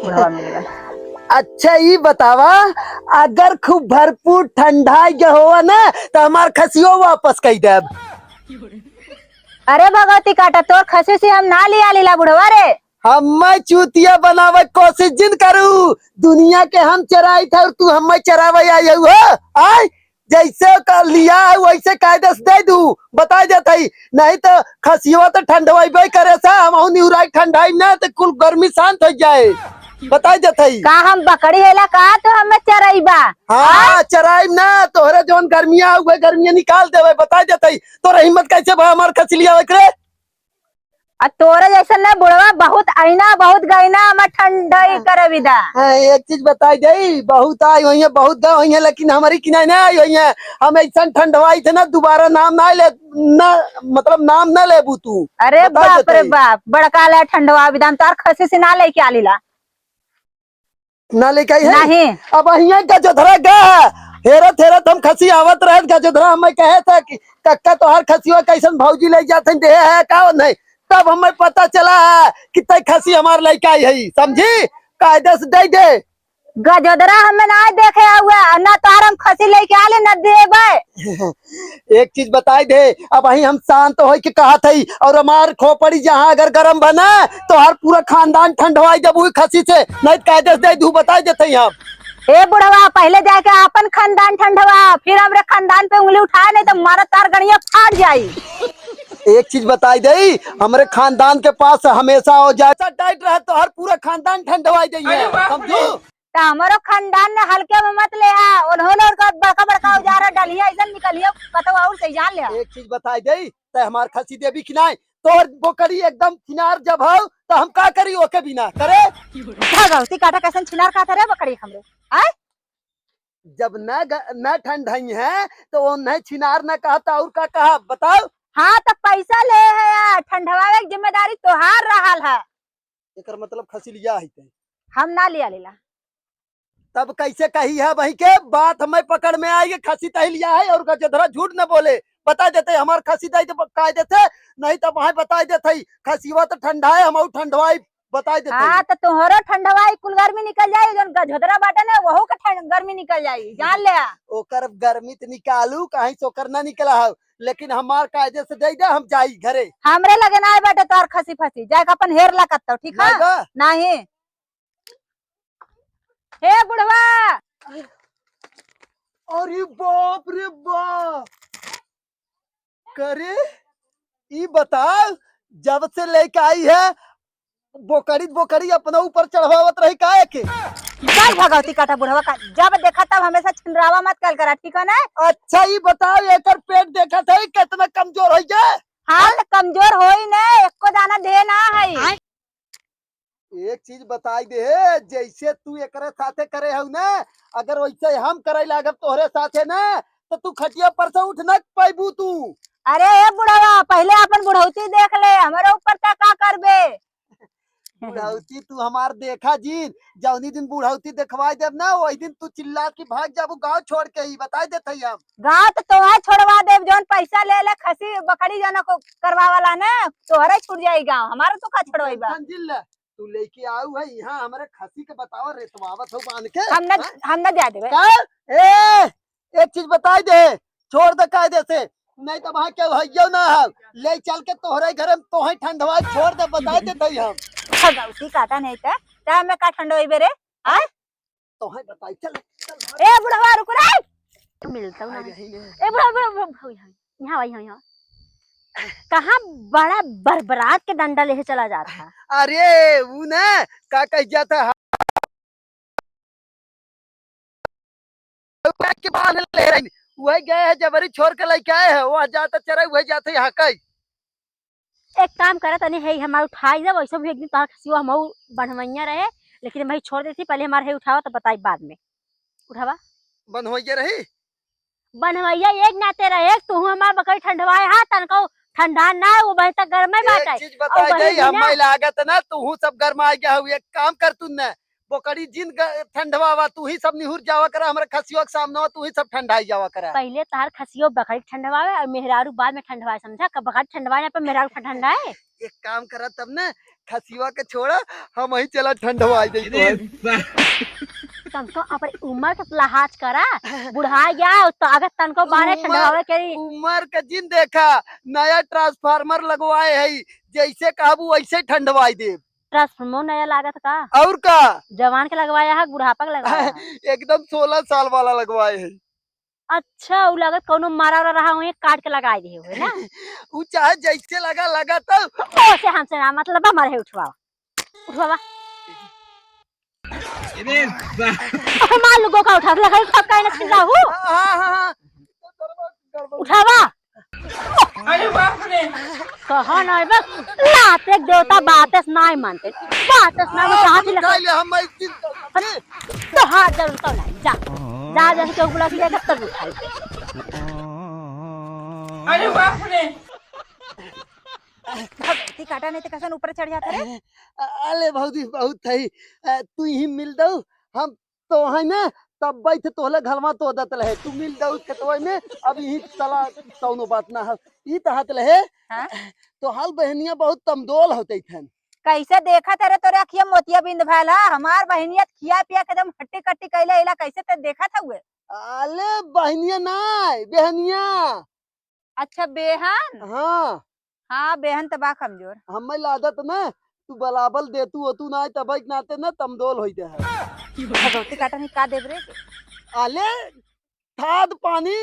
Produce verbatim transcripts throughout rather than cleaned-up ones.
बुढ़वा मिल गए। अच्छा, ई बतावा, अगर खूब भरपूर ठंडाई गए होवा ना, तो हमार खसियो वापस कई देब। अरे भगवती काटा, तोर खसी से हम ना लिया लीला बुढ़वा रे। हम्मे चूतिया बनावे के कोशिश जिन करू। दुनिया के हम चराई था और तू हम्मे चरावे आई हऊ हो? आय, जैसे का लिया है वैसे कायदे से दे दू, बताई देत हई। नहीं तो खसियो तो ठंडवाइबे करे सा, हम निहुराई ठंडाई ना तो कुल गर्मी शांत हो जाए। बताई देत हई। का हम बकरी हेला का तो हमें चराइबा? हाँ, चराइब ना, तोहरे जौन गर्मिया है, उहे गर्मिया निकाल देवे, बताई देत हई। तोरा हिम्मत कैसे भा हमार खसी लिया एकरे? आ तोरे जैसन ना बुढ़वा बहुत आईना, बहुत गईना, हमार ठंडई करे विदा। हाँ, एक चीज बताई दे, बहुत आई होइहैं, बहुत गए होइहैं, लेकिन हमारी किनारे ना आई होइहैं। हम ऐसन ठंडवाई थे ना, दोबारा नाम ना ले, ना, मतलब नाम ना लेबू तू। अरे बताई बाप रे देते। बाप, बड़का ले ठंडवा विदा, हम तार खसी से ना लेके आलीला। ना लेके आई है? नहीं। अब हियाँ गजोधरा गा है। हेरत हेरत हम खसी आवत रहत, गजोधरा हमें कहे था कि कक्का तोहार खसिया कैसन भौजी ले जात हैं, देहे है का नहीं? तब हमें पता चला है कि तै खसी हमार लेके आई है, समझी? कायदे से दे दे। गजोधरा हमें ना देखे हुआ, ना तोहार हम खसी लेके आले, ना देबे। एक चीज बताई दे, अब वही हम शांत होई के कहत हई, और हमार खोपड़ी जहाँ अगर गरम बना, तो हर पूरा खानदान ठंडवाई देबू खसी से, नहीं तो कायदे से दे दू, बताई देत हई हम। ए बुढ़वा, पहले जाके आपन खानदान ठंडवा, फिर हमरे खानदान पे उंगली उठाए, नहीं तो मारा तार गणिया फाट जाई। एक चीज बताई दे, हमरे खानदान के पास हमेशा हो जाए, टाइट रहे तो हर पूरा खानदान ठंडवाई देइहैं, समझू? त हमरो खानदान ने हल्के में मत लेहा। उन्होंने और का बड़का बड़का औजार डलिया ऐसन निकलियो, कतौ और से जान लेहा। एक चीज बताई दे, तै हमार खसी देबी कि नाय? तोर बोकरी एकदम थिनार जब हौ, त हम का करी ओके बिना? करे? भगवती काटा कैसन छिनार कहत रे बकरी हमरे। आय? जब न ग-, न ठंडई है, त वो न छिनार न कहा, त और का कहा? बताओ। हाँ, त पैसा ले है यार, ठंडवावे के जिम्मेदारी तोहार रहल है। एकर मतलब खसी लिया है तै? हम ना लिया लेला। तब कैसे कही है वही के बात हमें पकड़ में आई कि खसी तही लिया है और गजोधरा झूठ न बोले, बता देते हमार खसी तही तो कायदे से, नहीं तो वहाँ बता देते ही, खसीवा तो ठंडा है, हम ठंडवाई, बता देते ही। हाँ, तो तोहरो ठंडवाई कुल गर्मी निकल जाई, जौन गजोधरा बाटे ना, वहू के ठंड, गर्मी निकल जाई, जान ले। ओकर गर्मी तो निकालू, कहीं से ओकर ना निकला हो, लेकिन हमार कायदे से दे दे, हम जाई घरे। हमरे लगे ना बाटे तोर खसी फसी, जाके अपन हेर ला कत्तो, ठीक है? नहीं बा? नहीं। हे बुढ़वा। अरे बाप रे बाप। करे, ई बताओ, जब से लेके आई है, बोकरी बोकरी अपना ऊपर चढ़वावत रही काहे के? चल भगवती काटा बुढ़वा का, जब देखा तब हमेशा छिनरावा मत कल करा, ठीक है ना? अच्छा, ई बताओ, एकर पेट देखत है, कितना कमजोर हो गया? हाँ, तो कमजोर होई ना, एको दाना दे ना है। एक चीज बताई दे, जैसे तू एकरे साथे करे हऊ ना, अगर वैसे हम करे लागब तोहरे साथे ना, तो तू खटिया पर से उठ न पाइबू तू। अरे ए बुढ़वा, पहले अपन बुढ़ौती देख ले, हमरे ऊपर तै का करबे? बुढ़ौती तू हमार देखा जिन, जौनी दिन बुढ़ौती देखवाई देब ना, वही दिन तू चिल्ला के भाग जाबू गाँव छोड़ के ही, बताई देत हई हम। गाँव तो तोहे छोड़वा देब, जौन पैसा ले ले खसी बकरी जौन को करवावला ना, तोहरे छूट जाई गाँव, हमारा तू का छोड़वाई बा? Tension जिन ले, तू लेके आऊ है यहाँ हमरे खसी के बतावा रेतवावत हो बांध के, हम न, हाँ? हम न जा देबे। का? ए, एक चीज बताई दे, छोड़ दे कायदे से, नहीं तो वहाँ केहू हइयो ना हो, ले चल के तोहरे घरे में तोहे ठंडवा छोड़ दे, बताई देत हई हम। भगवती काटा नहीं तो, तै हमें का ठंडवाई बे रे? आय? तोहे बताई, चल, चल, भाग। ए बुढ़वा रुक रे। मिलता ना। ए बुढ़वा, बुढ़वा, बुढ़वा, यहाँ, यहाँ, यहाँ, यहाँ। कहाँ बड़ा बरबरात के डंडा लेहे चला जात है। अरे, ऊ ना, का कह जाता है? के बांध ले रही। वही गए है, जबरी छोड़ के लेके आए है, वह जाता चरा, वही जाते यहाँ कई। एक काम करा, तनी है हमार उठाई दे, वैसे भी एक दिन तोहार खसियो हमहू बढ़वैया रहे, लेकिन हम छोड़ देती, पहले हमार है उठावा, तो बताई बाद में। उठावा। बंधवैया रही? बनवैया एक नाते रहे, तू हमार बकरी ठंडवाए हा, तनको ठंडा ना, वो बहता गरमे एक बाटे। चीज और बताई बहिन दे, भी ना। हमें लागत ना, तू सब गरमा गया हो, एक काम कर तू न, बकरी जिन ग-, ठंडवावा, तू ही सब निहुर जावा करा, हमरा खसियो के सामने तू ही सब ठंडाई जावा करा। पहले तार खसियो बकरी ठंडवावे और मेहरारू बाद में ठंडवाए, समझा? कब बकरी ठंडवाए ना, पर मेहरारू ठंडाए। एक काम करा तब ना, खसिवा के छोड़ा, हमहीं चला ठंडवाई दे तो है। तनको अपन उमर के लहाज करा, बुढ़ा गया तो अगर तनको बारे उमर, ठंडवावे के। उमर के जिन देखा, नया ट्रांसफार्मर लगवाए है, जैसे कहबू वैसे ठंडवाई देब। ट्रांसफार्मर नया लागत का? और का? जवान के लगवाया है, बुढ़ापा के लगवाया है? एकदम सोलह साल वाला लगवाए है। अच्छा, उ लागत कौनो मारा वाला रहा, वहीं काट के लगाए दिए हुए ना? उ चाहे जैसे लगा, लगा तो। ओसे हमसे ना मतलब बा, मारे उठवावा। उठवावा। अरे बा- मार लुगो का उठा, लगा उठा, काहे ना छिंदा हूँ? हाँ, हाँ, हाँ। उठावा। अरे बाप रे। कहा नहीं बस, लाते देवता बातें नहीं मानते, बातें नहीं मानते, कहाँ से लगा? ले हम एक दिन तो हाथ जरूर तो नहीं, जा। जा, जैसे केहू बुला के लेकर तब उठाई। अरे बाप रे। भगवती काटा नहीं तो कैसन ऊपर चढ़ जाता रे। अले भौजी, बहुत है, अ, तू ही मिल दऊ, हम तो है ना, तब बैठ तोहले घलवा तो दत रहे, तू मिल दऊ खेतवा में, अब यही तला कौनो बात ना है। ई तो हाथ रहे, हाँ? तो हाल बहनिया बहुत तमदोल होते थन। कैसे देखत रे तोरे अखिया मोतिया बिंद भैला, हमार बहनिया खिया पिया के एकदम हट्टी कट्टी कैले इला, कैसे ते देखत हुए? अले बहनिया नाय, बेहनिया। अच्छा, बेहन? हाँ। हाँ, बेहन त बा कमजोर। हमें लागत ना, तू बलाबल देतू होतू ना, तब के नाते ना तमदोल होई दे है। भगवती काटा नहीं का देब रे? अले, खाद पानी,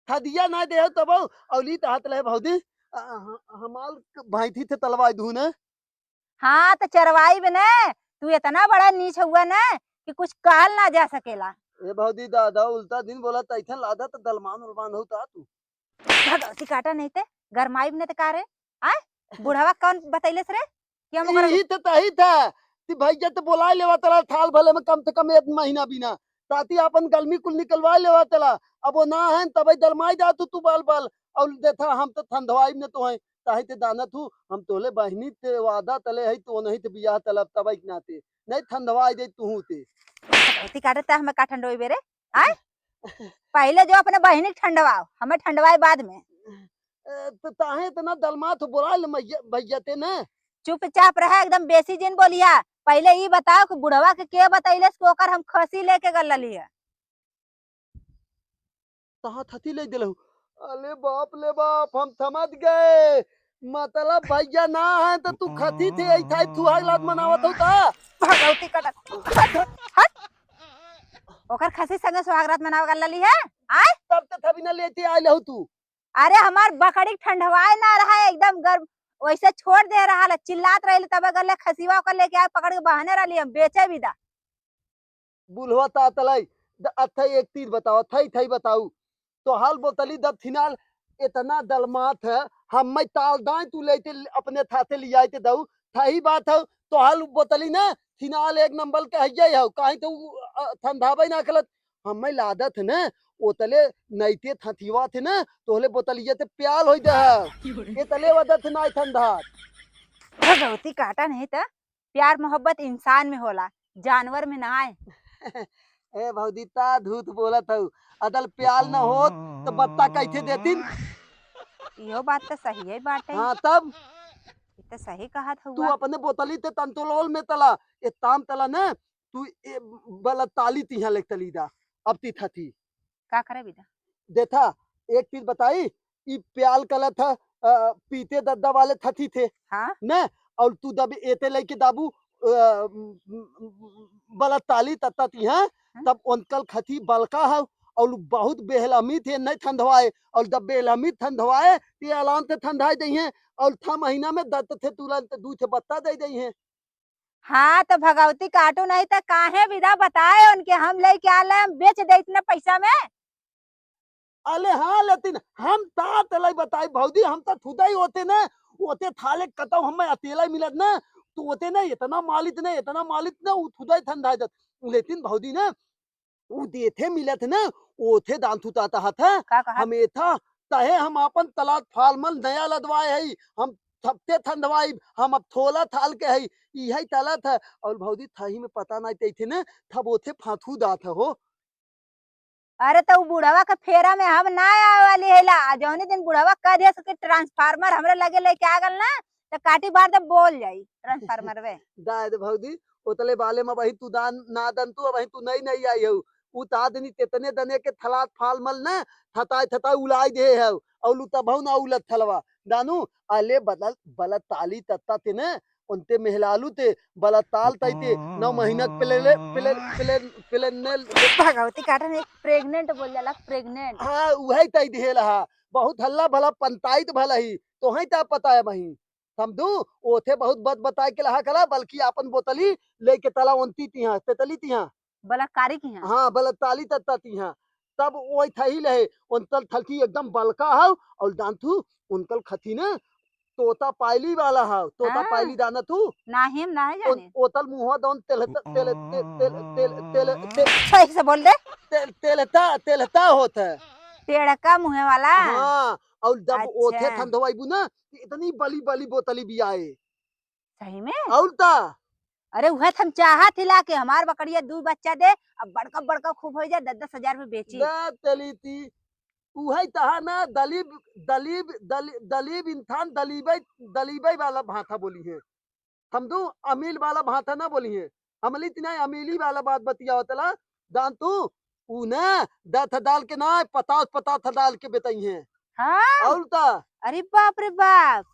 खदिया ना दे तब, औली त हाथ ले भौजी, अ, ह-, हमाल क-, भाई थी थे तलवाई दू ने। हाँ, त चरवाई बने, तू इतना बड़ा नीच हुआ न कि कुछ कहल ना जा सकेला। ए भौजी दादा, उल्टा दिन बोला त ऐसन लादा त दलमान उलमान होता तू। भगवती काटा नहीं ते, गरमाई बने ते का रे? आय? बुढ़वा कौन बतैले से रे? कि हम ओकर यही त तही था कि भैया त बोलाए लेवा तला थाल भले में कम से कम एक महीना बिना। ताती आपन गलमी कुल निकलवा लेवा तला। अब वो ना है तबे दलमाई जा तू, तू बल बल। और देखा हम त ठंडवाई में तो हैं। ताही ते दानत हूँ, हम तोले बहिनी ते वादा तले है, तो नहीं ते बियाह तलब तबई के नाते। नहीं ठंडवाई दे तू ते। भगवती काटे ते हमें का ठंडोई बेरे? आय? पहले जो अपने बहिनी के ठंडवाओ, हमें ठंडवाए बाद में। ए, तो ताहे इतना दलमात हो बोला ले मैया, भैया ते ना। चुपचाप रहा, एकदम बेसी जिन बोलिया। पहले ई बताओ कि बुढ़वा के के बतैलस कि ओकर हम खसी लेके गल लली है? तहाँ थथी ले दिलहु। अले बाप ले बाप, हम समझ गए। मतलब भैया ना है तो तू खथी थे, ऐसा ही थुहाई लात मनावत हो ता? भगवती कटक। हट। ओकर खसी संगे सुहाग रात मनावे गल लली है? आय? तब तो थबी ना लेते आए लहु तू। अरे हमार बकरी ठंडवाए ना रहा है, एकदम गर्म, वैसे छोड़ दे रहा है, चिल्लात रही तब गले खसीवा ओकर लेके आए, पकड़ के बहने रहली हम, बेचे भी दा। बुलवा ता तलाई, द-, अथई एक तीर बताओ, थई थई बताऊ। तो हाल बोतली दब थिनाल, इतना दलमात है, हम मैं ताल दाएं तू लेते ल-, अपने थाते लियाए ते दऊ, थही बात है, तो हाल बोतली ना थिनाल एक नंबर के हइये हो, काहे तो उ, अ, ठंडाबे ना खलत, हम मैं लादत है ना, ओतले नैते थथिवा थे ना, तोहले बोतलिया ते प्याल होई दे है। ये तले वदत ना ठंडा। भगवती काटा नहीं त प्यार मोहब्बत इंसान में होला, जानवर में ना आए। ए भौजी, ता झूठ बोलत हऊ। अदल प्याल न होत, त बत्ता कैसे देतिन? इहो बात त सही है बाटे। हाँ, तब? ई त सही कहत तू हुआ। अपने बोतली ते तंतोलोल में तला, ए ताम तला न, तू ए बला ताली तिहा ले तली दा, अब ती थथी। का करे बिदा? देखा, एक चीज बताई, ई प्याल कला था, अ, पीते दद्दा वाले थथी थे। हाँ। न? और तू दब एते लेके दाबू, अ, बला ताली तत्ता ती, हाँ? हाँ। तब उनकल खथी बलका है और बहुत बेहलामी थे, नहीं ठंडवाए, और जब बेहलामी ठंडवाए, ते आराम से ठंडाए दई हैं, और छह महीना में दत्त थे तुरंत दू थे बत्ता दे दई हैं। हाँ, तो भगवती काटू नहीं तो काहे बिदा बताए उनके, हम लेके आ ले, हम बेच दे इतने पैसा में। अले हाँ, लेकिन हम ता तलाई बताई भौजी, हम तो खुदा ही होते न, होते थाले कतौ हमें अकेला ही मिलत न, तो होते न इतना मालित न, इतना मालित न, उ खुदा ही ठंडा जात। लेकिन भौजी न, उ देथे मिलत न, ओथे दान थुता तहत है। का कहा? हम एथा, तहे हम आपन तलाक फालमल नया लदवाए हई, हम थपते ठंडवाई, हम अब थोला थाल के हई, इहै तलत है। और भौजी थाही में पता नहीं तैथे न, थब ओथे फाथू दात है हो। अरे, तो उ बुढ़वा के फेरा में हम ना आवे वाली है ला। आ जौने दिन बुढ़वा कह दिया कि ट्रांसफार्मर हमरे लगे लेके आ गल ना, त काटी बार दे बोल जाई ट्रांसफार्मर वे। दाद भौजी, ओतले बाले में वही तू दान ना दन तू, वही तू नई नई आई हऊ। उ त आदमी तेतने दने के थलात फाल मल न, थताई थताई उलाई दे हऊ। औलू तबहु ना उलत थलवा। दानू, अले बदल, बलत ताली तत्ता ते न, उनते मेहलालू ते, बलत ताल तई ते, नौ महीना के प्लेले-, प्ले-, प्ले-, प्लेनेल। भगवती काटन एक प्रेग्नेंट बोल जाला, प्रेग्नेंट। हाँ, उहे तई देहला हा। बहुत हल्ला भला पंताइत भला ही, तोहई ता पता है वहीं। समझू, ओथे बहुत बत बताए के लहा कला, बल्कि आपन बोतली लेके तला ओनती तिहा, तेतली तिहा। बलात्कारी की हैं? हाँ, बलात्कारी तत्ता तिहा। तब ओई थही लहे, ओनतल थलथी एकदम बलका हव, और दान थू, ओनकल खथी ने, तोता पायली वाला हव, तोता हाँ। पायली दाना थू। नाही, हम नाही ओन-, जाने। ओतल मुँहवा दौन तेल, तेल, तेल, तेल, तेल, तेल, तेल, सही से बोल दे। तेल, तेलता, तेलता होत है। टेढ़का मुँहे वाला? हाँ, और जब अच्छा। ओथे ठंडवाइबू ना, इतनी बली बली बोतली बियाए। सही में? और ता? अरे उहे त हम चाहत ही ला कि हमार बकरिया दू बच्चा दे, अब बड़का बड़का खूब हो जाए, दस दस हजार में बेची। दे तेली ती, उहे तहा ना दलीब, दलीब, दली-, दलीब इंसान दलीबे, दलीबे वाला भाषा बोली है। हम दू अमील वाला भाषा ना बोली है। हमली तिना अमीली वाला बात बतियावत ला, दान तू, ऊ ना, दथ डाल के ना, पतास, पतास डाल के बेतई है। हाँ? और ता? अरे बाप रे बाप,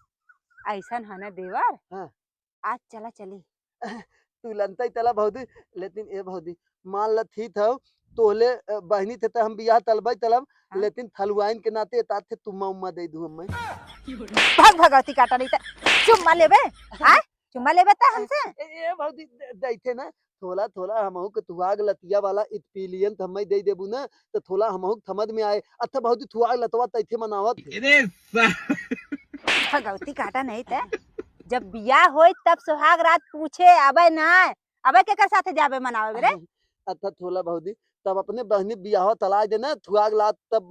ऐसन है ना देवर? हाँ। आज चला चली। तू लनतई तला भौजी, लेकिन ए भौजी, मान ल थी थव, तोहले, अ, बहिनी थे त हम बियाह तलबई तलब, हाँ। लेकिन थलुआइन के नाते एतात थे तुम्मा उम्मा दे दू हमें। भाग भगवती काटा नहीं त चुम्मा लेबे, हाँ? चुम्मा लेबे त हमसे? ए, ए भौजी, द-, दैथे ना, थोला, थोला हमहू के थुआग लतिया वाला इत पी लियन त हमें दे देबू ना, त थोला हमहू के समझ में आए। अच्छा भौजी, थुआग लतवा तैथे मनावत है। अरे सा- भगवती काटा नहीं त जब बियाह होई तब सुहाग रात पूछे, अबे ना, अबे केकर साथे जाबे मनावे रे? अच्छा थोला भौजी, तब अपने बहनी बियाह तलाय देना, थुआग लात तब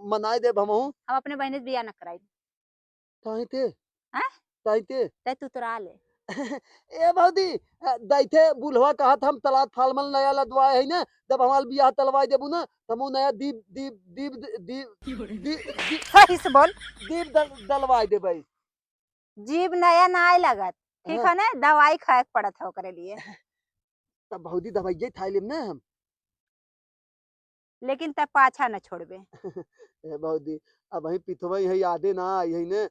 मनाए देब हमहू। हम अपने बहनी से बियाह न कराई। काहे ते? हैं? काहे ते? तै तू तोरा ले। ए भौजी, अ, दैथे बुढ़वा कहत हम तलात फालमल नया लदवाए है ना, जब हमार बियाह तलवाए देबू ना, त हमहू नया दीप, दीप, दीप, दीप, दीप, दीप, सही से बोल। दीप दल-, दलवाए देबै। जीभ नया ना आए लगत, ठीक हाँ। है ना? दवाई खाए के पड़त है ओकरे लिए। तब भौजी दवाइये खाए लेब ना हम। लेकिन तब पाछा न छोड़बे। ए भौजी, अबहीं पिथवई है, आदे ना आई है ने,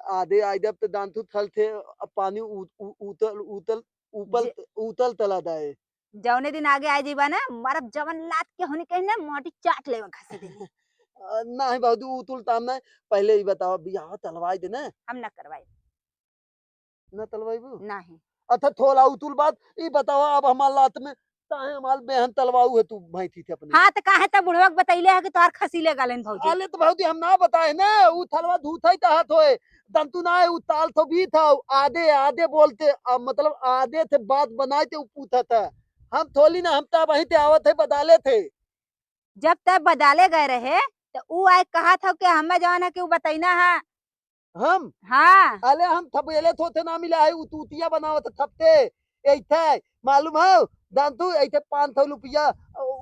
आदे आई जब त दांतू थल थे, अब पानी उ-, उ-, उतल, उतल, उपल, जे उतल तला दाए। जौने दिन आगे आ जइबा ना, मारब जवन लात के होनी कहीं ना, माटी चाट लेबा घसे देनी। अ, नाही भौजी, उ तुल ताम ना, पहले ई बतावा, बियाह तलवाई दे ना। हम ना करवाई। ना तलवाइबू? नाही। अच्छा, थोला उ तुल बात, ई बतावा, अब हमार लात में, काहे हमार बेहन तलवाऊ है तू भैंसी थे अपनी? हाँ, त काहे त बुढ़वा के बतैले है कि तोहार खसी ले गालेन भौजी? अले त भौजी, हम ना बताए ना, उ थलवा धूत है त हाथ होए, दंतु ना है, उ ताल थो भी था, आदे, आदे बोलते, आ, मतलब, आदे थे बात बनाए थे, उ पूछा था। हम थोली ना, हम त वहीं ते आवत है, बदाले थे। जब तब बदाले गए रहे, त उ आए कहा था कि हमें जौन है कि उ बतैना है। हम? हाँ। अले हम थपेले थोथे ना मिला है, उ तूतिया बनावत थपते। ऐथे, मालूम है? दान तू, ऐथे पाँच सौ रुपया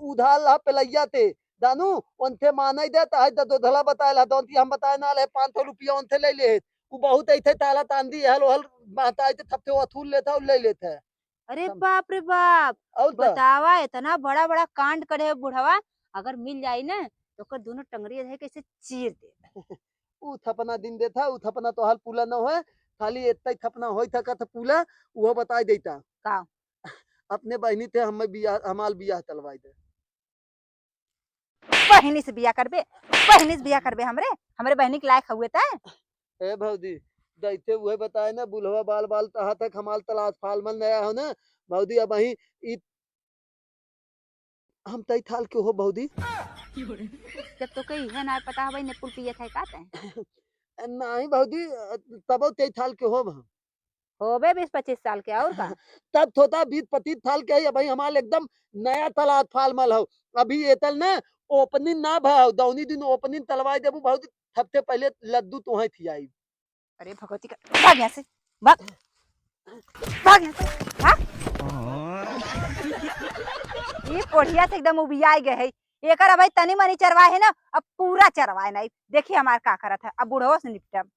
उधार ला पेलैया ते। दानू, उनथे मानै दे, त है ददोधला बताए ला, दौंती हम बताए ना ले, पाँच सौ रुपया उनथे ले ले। उ बहुत ऐथे ताला तांदी, हल, हल, बात आए ते थपते वो थूल लेता, उ ले लेता। अरे सम- बाप रे बाप, और का? बतावा, इतना बड़ा बड़ा कांड करे है बुढ़वा, अगर मिल जाई ना, तो ओकर दोनों टंगरी है कैसे चीर दे। उ थपना दिन देथा, उ थपना तो हाल पूला न होए, खाली इतना ही थपना होई था का था पूला, वो बताई देता। का? अपने बहिनी थे हमें बियाह, हमाल बियाह तलवाई दे। बहिनी से बियाह करबे, बहिनी से बियाह करबे हमरे, हमरे बहिनी के लायक हुए तै? ए भौजी, दैते उहे बताए ना, बुलवा बाल बाल तहा तक हमाल तलाश फाल मन नया हो ना, भौजी अब अहीं ई हम तई थाल के हो भौजी। जब तो कहीं है ना पता हवे ने पुल पिए थे का तै? नहीं भौजी, तबो तई थाल के हो हम। होबे बीस पच्चीस साल के, और का? तब थोता बीस पच्चीस साल के है, अबहीं हमाल एकदम नया तलात फाल मल हो। अभी एतल न ओपनिंग ना भाव, दौनी दिन ओपनिंग तलवाई देबू भौजी, सबसे पहले लड्डू तोहे खियाई। अरे भगवती का, भाग यहाँ से, भाग, भाग यहाँ से, भाग। ये कोढ़िया से एकदम उबियाई गए है। एकर अबहीं तनी मनी चरवाए है ना, अब पूरा चरवाए नहीं। देखिए हमार का करत है, अब बुढ़वा से निपटब।